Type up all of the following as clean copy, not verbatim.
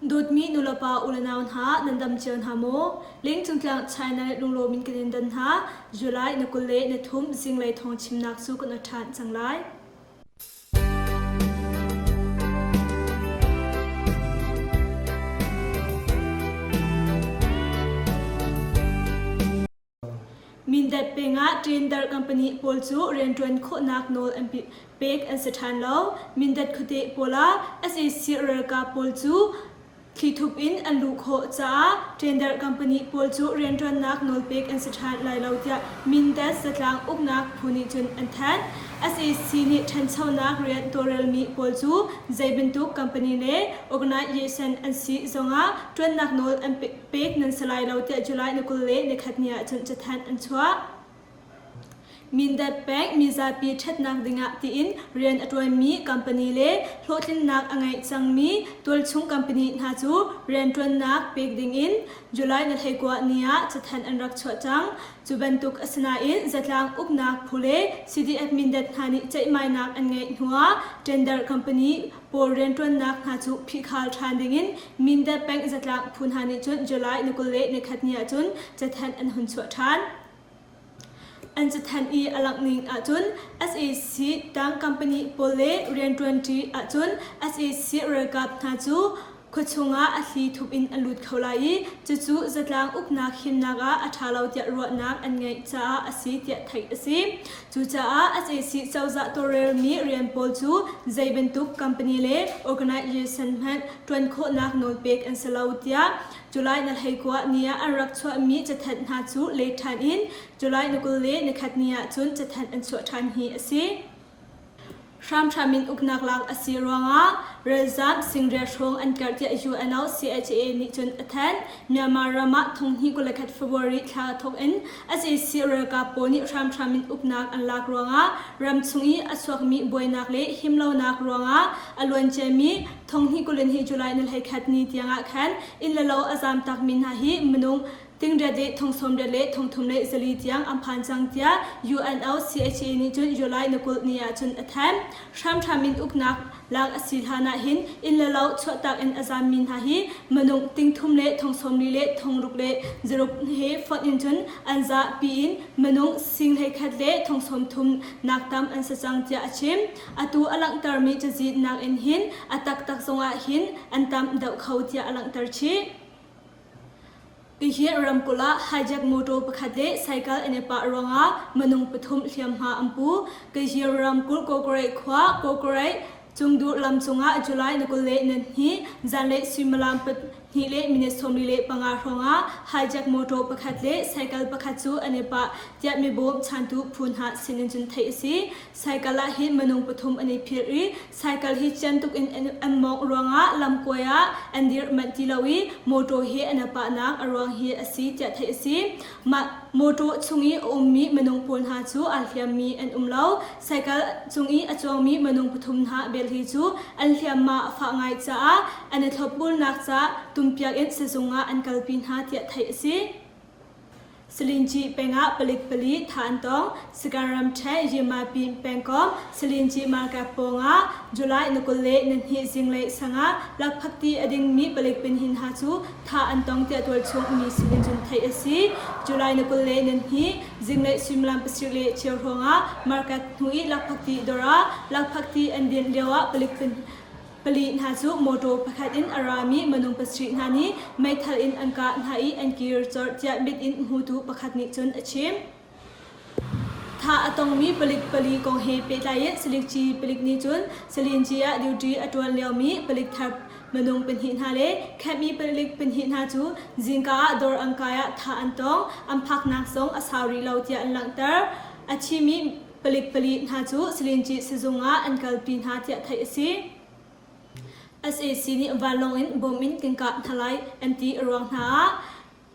Dawtmi nulepa ulenau hna nan dam cio hna maw? Lengcung tlang China le lunglawm in kan in don hna. July na 23 zinglei thawng chimnak cu kan ṭhan cang lai. Mindat peng ah tender company pawl cu rianṭuan khawhnak nawl an pek an si ṭhan lo. Mindat khuate pawl ah sac ralkap pawl cu thlithup in an luh khawh caah tender company pawl cu rianṭuannak nawl pek an si ṭhan lai lo tiah Mindat zatlang uknak phu nih cun an thanh. Sac nih ṭhanchonak rian tawlrelmi pawl cu zei bantuk company le organization an si zongah ṭuannak nawl an pek nan si lai lo tiah July ni 20 le nikhat ni ah cun cathanh an chuah. Mindat peng mizapi ṭhatnak dingah tiin rian a ṭuanmi company le hlawhtlinnak a ngei cangmi tualchung company hna cu rianṭuannak pek dingin July ni 19 ni ah cathanh an rak chuah cang. Cu bantuk a si nain zatlang uknak phu le CDF Mindat hna nih ceihmainak an ngeih hnuah tender company pawl rianṭuannak hna cu phihkhar ṭhan dingin Mindat peng zatlang phu hna nih cun July ni 21 ni ahcun cathanh an hun chuah ṭhan. An cathanh i a langh ning ahcun sac tang company pawl le rianṭuanṭi ahcun sac ralkap hna cu khuachung ah a thli thup in an lut kho lai i cucu zatlang uknak himnak ah a ṭha lo tiah ruahnak an ngeih caah a si tiah theih a si. Cucaah sac cozah tawlrelmi rian pawl cu zei bantuk company le organization hmanh ṭuan khawhnak nawl pek an si lo tiah July na 19 ni ah an rak chuahmi cathanh hna cu let ṭhan in July ni 21 ni ah cun cathanh an chuah ṭhan hi a si. Hramhram in uknak lak a si ruangah ralzaam singriat hrawng an karh tiah UNOCHA nih cun a thanh. Myanmar ram ah 2021 February thla thawk in sac ralkap pawl nih hramhram in uknak an lak ruangah ramchung i a chuakmi buainak le himlonak ruangah a luanciami 2022 July ni 21 ni tiangah khan inn le lo a zaamtakmi hna hi minung tingriat le thongsawmriat le thongthum le zali tiang an phan cang tiah UNOCHA nih cun July ni 20 ni ah cun a thanh. Hramhram in uknak lak a si hlan ah hin inn le lo chuahtak in a zammi hna hi minung tingthum le thongsawmli le thongruk le zaruk he fonh in cun an zapi in minung sing hleikhat le thongsawmthum nak tam an si cang tiah a chim. Atu a langhtermi cazin nakin hin a taktak zongah hin an tam deuh kho tiah a langhter chih. Tihi ramkulh ah hijack motor pakhat le cycle an i pah ruangah minung pathum hliamhma an pu. Tihi ramkulh Kawkareih khua Kawkareih Cungdur lam cungah July ni 22 zanlei suimilam pahnih le minute 45 hrawngah hijack motor pakhat le cycle pakhat cu an i pah tiah mibawm chantu phu hna sinin cun theih a si. Cycle ah hin minung pathum an i phir i cycle hi cian tuk in an mawngh ruangah lamkuai ah an dir manh ti lo i motor hi an i pahnak a ruang hi a si tiah theih a si. Mah motor chung i a ummi minung pawl hna cu aa hliammi an um lo. Cycle cung i a cuangmi minung pathum hna bel hi cu an hliamhma a fah ngai caah an i thlopbulnak ca tumpiak in sizung ah an kalpi hna tiah theih a si. Salinci pengah palik pali thah an tong. Sagaing ramṭhen Yimapin pengkomh Salinci market pawngah July ni 22 zinglei sangah lakphakti a dingmi palik pinhin hna cu thah an tong tiah tualchung mi sinin cun theih a si. July ni 22 zinglei suimilam pasarih le cheu hrawngah market hnu i lakphakti dawr ah lakphakti an din lioah palik Pali hna cu mawṭaw pakhat in a rami minung pasarih hna nih meithal in an kah hna i an kir colh tiah mit in hmutu pakhat nih cun a chim. Thah a tongmi palik pali kong he pehtlai in Salikci palik nih cun Salinci ah duty a ṭuan liomi palik thar minung pahnih hna le khenhmi palik pahnih hna cu zingka ah dawr an kai ah thah an tong. An phaknak zong a sau rih lo tiah an langhter. A thimi Palik pali hna cu Salinci sizung ah an kalpi hna tiah theih a si. Sac nih vanlawng in bom in kan kah hna lai an ti a ruang hna ah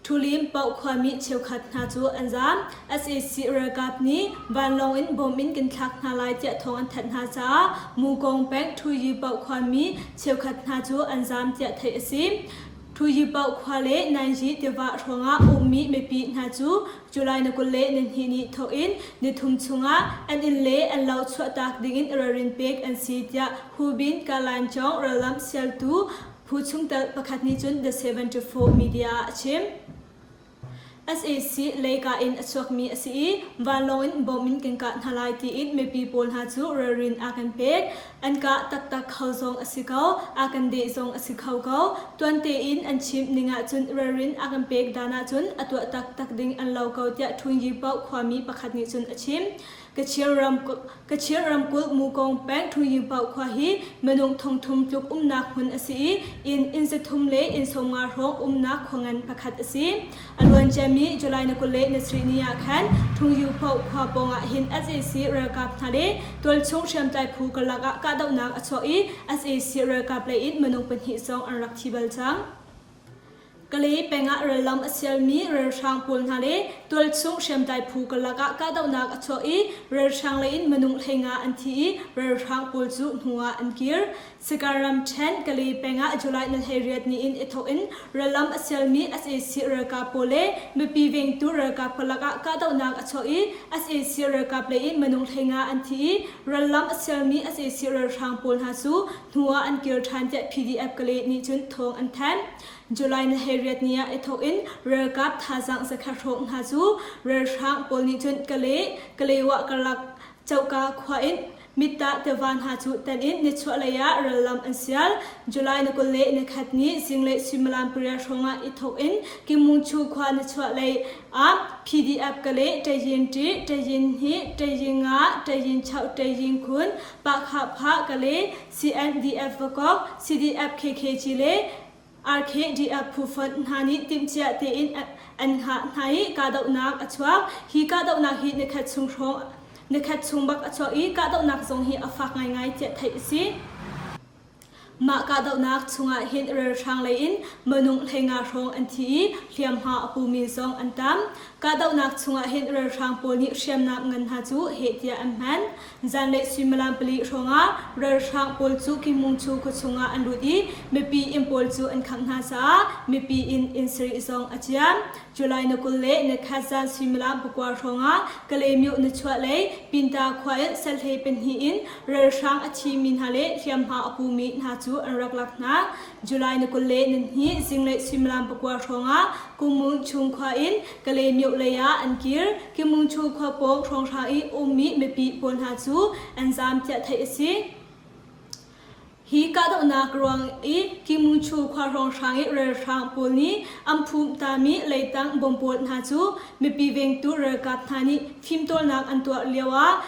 Thulim Paoh khuami cheukhat hna cu an zaam. Sac ralkap nih vanlawng in bom in kan thlak hna lai tiah thawng an thanh hna caah Mukong peng Thuyi Paoh khuami cheukhat hna cu an zaam tiah theih a si. Thuyipaoh khua le Nanyi tiva hrawngah ummi mipi hna cu July ni 22 ni thawk in nithum chungah an inn le an lo chuahtak dingin ralrin pek an si tiah Hubin Kalancawng rallam sialtu phu. Phu chungtel pakhat nih cun The 74 Media ah a chim. Sac leika in a chuakmi a si i vanlawng in bom in kan kah hna lai tiin mipi pawl hna cu ralrin a kan pek. An kah taktak kho zong a si ko, a kan deh zong a si kho ko. Tuan tein an chim ning ahcun ralrin a kan pek dan ahcun a tuah taktak ding an lo ko tiah Ṭhunyi Paoh khuami pakhat nih cun a chim. Kachin ramkulh Mukong peng Ṭhunyi Paoh khua hi minung thongthum tluk umnak hmun a si i inn inn zathum le inn sawmnga hrawng umnak khua ngan pakhat a si. A luanciami July ni 27 ni ah khan Ṭhungyu Paoh khua pawng ah hin sac ralkap hna le tualchung hriamtlai phu karlak ah kahdohnak a chuak i sac ralkap lei in minung pahnih zong an rak thi bal cang. Kalay peng ah rallam a sialmi ralhrang pawl hna le tualchung hriamtlai phu karlak ah kahdohnak a chuak i ralhrang lei in minung 15 an thi i ralhrang pawl cu hnu ah an kir. Sagaing ramṭhen Kalay peng ah July ni 18 ni in i thawk in rallam a sialmi sac ralkap pawl le mipi vengtu ralkap karlak ah kahdohnak a chuak i sac ralkap lei in minung 15 an thi i rallam a sialmi sac ralhrang pawl hna cu hnu ah an kir ṭhan tiah PDF Kalay nih cun thawng an thanh. July ni 18 ni ah i thawk in ralkap thazaang zakhat hrawng hna cu ralhrang pawl nih cun Kalay, Kalewa karlak coka khua in Mitta tiva hna cu tan in nichuah lei ah rallam an sial. July ni 21 ni zinglei suimilam pariat hrawng ah i thawk in Kimungchu khua nichuah lei ah PDF Kalay, Tayin Ṭi, Tayin Hnih, Tayin Nga, Tayin Chauh, Tayin Khun, Pahkhahphah Kalay, CNDF Vakok, CDF KKG le RKDF phu fonh hna nih timhcia tein an hngah hna i kahdohnak a chuak. Hi kahdohnak hi nikhat chung hrawng nikhat chung bak a chuak i kahdohnak zong hi a fak ngaingai tiah theih a si. Mah kahdohnak chungah hin ralhrang lei in minung 15 hrawng an thi i hliamhma a pumi zong an tam. Kahdohnak chungah hin ralhrang pawl nih hriamnam ngan hna cu heh tiah an hman. Zanlei suimilam pali hrawngah ralhrang pawl cu Kimungchu khua chungah an lut i mipi inn pawl cu an khangh hna caah mipi inn inn sarih zong a ciam. July ni 20 le nikhat zan suimilam pakua hrawngah Kalaymyo nichuahlei Pinta khua in salhlei pahnih in ralhrang a thimi hna le hliamhma a pumi hna cu an rak lak hna. July ni 22 zinglei suimilam pakua hrawngah Kumungchung khua in Kalaymyo lei ah an kir. Kimungchu khua pawng hrawnghrang i ummi mipi pawl hna cu an zaam tiah theih a si. Hi kahdohnak ruang i Kimungchu khua hrawnghrang i ralhrang pawl nih an phum tami leitang bom pawl hna cu mipi vengtu ralkap hna nih fimtawlnak an tuah lio ah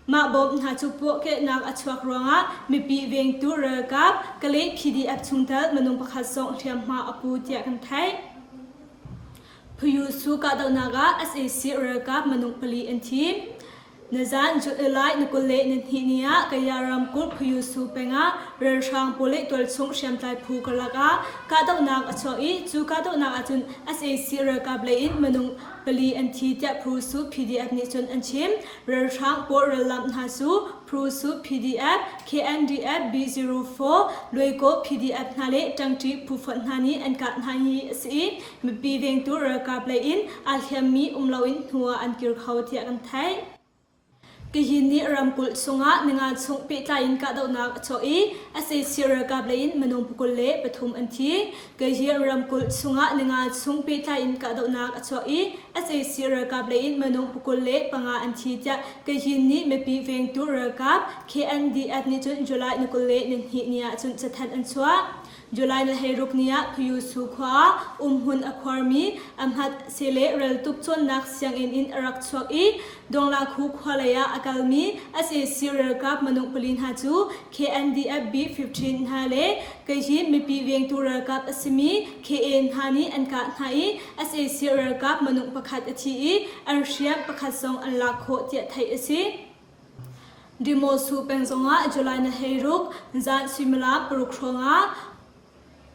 mah bom hna cu puahkehnak a chuak ruangah mipi vengtu ralkap Kalay PDF chungtel minung pakhat zong hliamhma a pu tiah kan theih. Phuyusu kahdohnak ah sac ralkap minung pali an thi. Nizan July ni 22 ni ah Kaya ramkulh Phuyusu peng ah ralhrang pawl le tualchung hriamtlai phu karlak ah kahdohnak a chuak i cu kahdohnak ahcun sac ralkap lei in minung pali an thi tiah Phusu PDF nih cun an chim. Ralhrang pawl rallam hna cu Phusu PDF, KNDF B04, Luaikaw PDF hna le ṭangṭi phu fonh hna nih an kah hna hi a si i Mipi vengtu ralkap lei in aa hliammi um loin hnu ah an kir kho tiah kan theih. Kayin nih ramkulh chungah ninga chung pehtlai in kahdohnak a chuah i sac ralkap lei in minung 23 an thi. Kayin ramkulh chungah ninga chung pehtlai in kahdohnak a chuah i sac ralkap lei in minung 25 an thi tiah Kayin nih mipi vengtu ralkap KNDF nih cun July ni 22 ni ah cun cathanh an chuah. July ni 16 ni ah Phuyusu khua ah umhmun a khuarmi Ahmad Sele reltuk cawnnak sianginn in a rak chuak i Dongla-khu khua lei ah a kalmi sac ralkap minung pali hna cu KNDF B-15 hna le Kayhin mipi vengtu ralkap a simi KA hna nih an kah hna i sac ralkap minung pakhat a thi i an hriam pakhat zong an lak khawh tiah theih a si. Dimosu peng zongah July ni 16 zan suimilam paruk hrawngah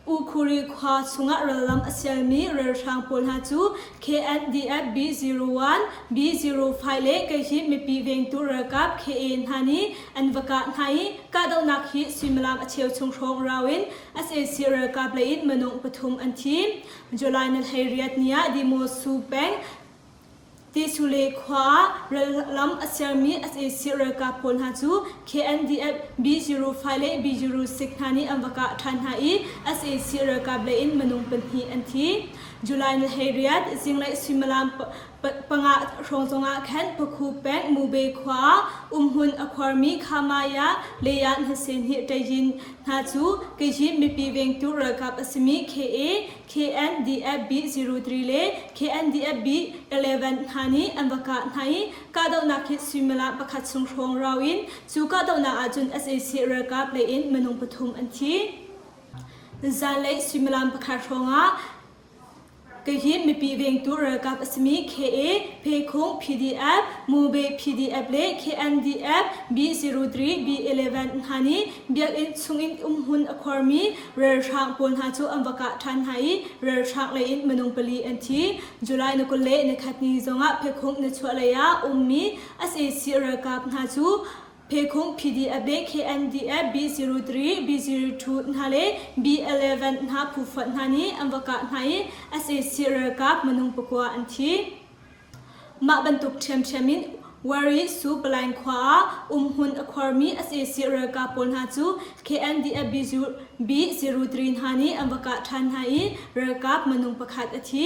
Ukhuri khua chungah rallam a sialmi ralhrang pawl hna cu KNDF B01, B05 le Kayhin mipi vengtu ralkap KA hna nih an va kah hna i kahdohnak hi suimilam a cheu chung hrawng rau in sac ralkap lei in minung pathum an thi. July ni 18 ni ah Dimosu peng. Tisule khua ah rallam a sermi sac ralkap pawl hna cu KNDF B05 le B06 hna nih an va kah ṭhan hna i sac ralkap lei in minung pahnih an thi. July ni 18 zinglei suimilam panga hrawng zongah khan Pakhu peng Mube khua ah umhmun a khuarmi Khamaya Leya Hnase nih Ṭayin hna cu Kayyin mipi vengtu ralkap a simi KA KNDF B03 le KNDF B11 hna nih an va kah hna i kahdohnak hi suimilam pakhat chung hrawng rau in cu kahdohnak ahcun sac ralkap lei in minung pathum an thi. Zanlei suimilam pakhat hrawngah Kayin mipi vengtu ralkap a simi KA, Phekhung PDF, Mube PDF le KNDF B03, B11 hna nih biakinn chungin umhmun a khuarmi ralhrang pawl hna cu an va kah ṭhan hna i ralhrang lei in minung pali an thi. July ni 20 le nikhat ni zongah Phekhung nichuahlei ah ummi sac ralkap hna cu Phekhung PDF le KNDF B03, B02 hna le B11 hna phu fonh hna nih an va kah hna i sac ralkap minung pakua an thi. Mah bantuk ṭhiamṭhiam in Wari Su Palain khua ah umhmun a khuarmi sac ralkap pawl hna cu KNDF B03 hna nih an va kah ṭhan hna i ralkap minung pakhat a thi.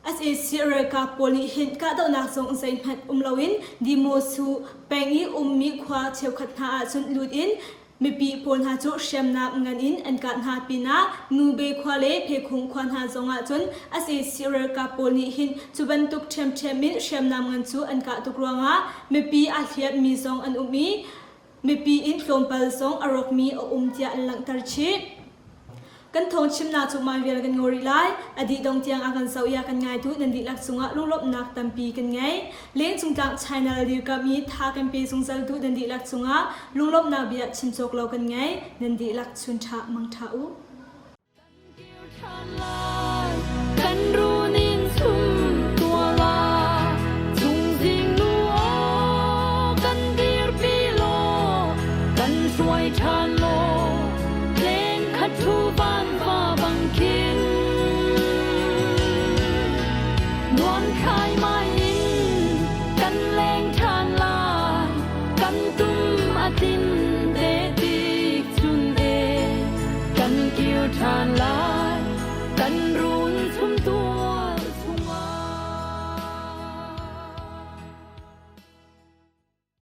Sac ralkap pawl nih hin kahdohnak zong zeihmanh um loin Dimosu peng i ummi khua cheukhat hna ahcun lut in mipi pawl hna cu hriamnam ngan in an kah hna pinah Nube khua le Phekhung khua hna zongah cun sac ralkap pawl nih hin cu bantuk ṭhiamṭhiam in hriamnam ngan cu an kah tuk ruangah mipi aa hliammi zong an um i mipi inn tlawmpal zong a rawkmi a um tiah an langhter chih. Kan thawng chimnak cu mah vial kan ngaw rih lai. A dih dong tiang a kan zoh i a kan ngaitu nan dihlak cungah lunglawmhnak tampi kan ngei. Lengcung tlang channel dirkamh i tha kan pe zungzal tu nan dihlak cungah lunglawmhnak bia chim cawk lo kan ngei. Nan dihlak chun ṭha mang ṭha u. Kan runin sum tuala chungzing nu aw kan dirpi law kan hruai ṭhan law leng khat thu van va bang khin nuam khai mai in kan leng ṭhan lai kan tum a tin te tik chun e kan kir ṭhan lai kan ru.